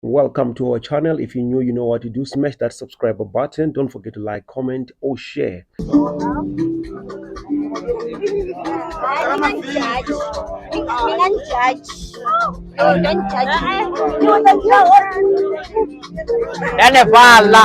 Welcome to our channel. If you're new, you know what to do. Smash that subscribe button. Don't forget to like, comment, or share. Hayi, mina judge. Mina judge. No, don't judge me. No, don't judge. Hanefhaḽa.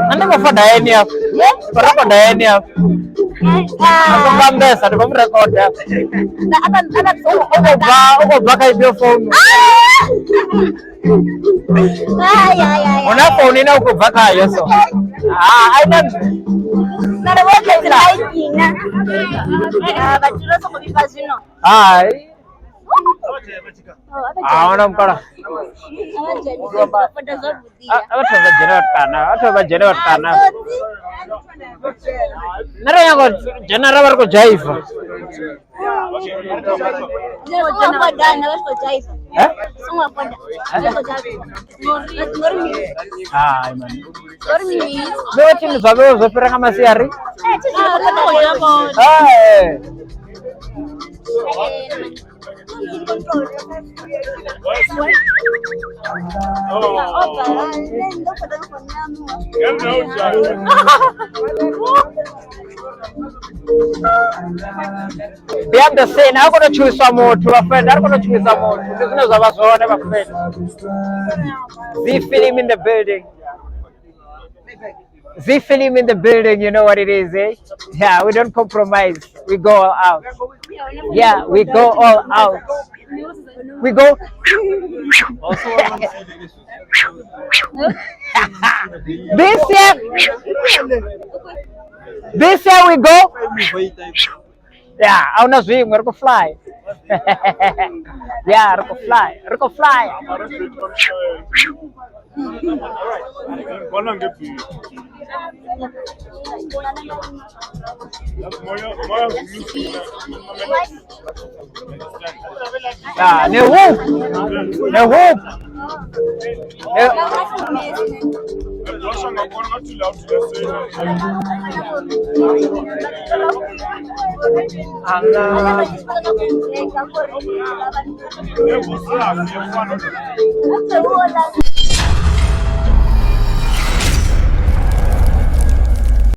Nṋe ndi khou foda ene hafha, khou rekhoda ene hafha, a songo ambesa ndi khou mu rekhoda. U khou bva kha ifhio founu? Hu na founu ine u khou bva khayo so ha a i na. Hai, a huna mukala. A vha thome vha dzhene vhatukana, vha thome vha dzhene vhatukana. Nṋe ri nyaga u dzhena ra vha ri khou dzhaiva. Eh? Hai man. Vhewe thini zwa vhewe zwo fhira nga masiari? Hai. Behind the scene a kona u tshuwisa muthu vhafenda, a ri kona u tshuwisa muthu, ndi zwine zwa vha zwone vhafenda. Z film in the building. Z film in the building, you know what it is, eh? Yeah, we don't compromise. We go all out. Yeah, we go all out. We go. This year, this year we go. Yeah, ahuna zwiṅwe ri khou fly. Yeah, ri khou fly, ri khou fly. Yeah, ne hoop, ne hoop. Ne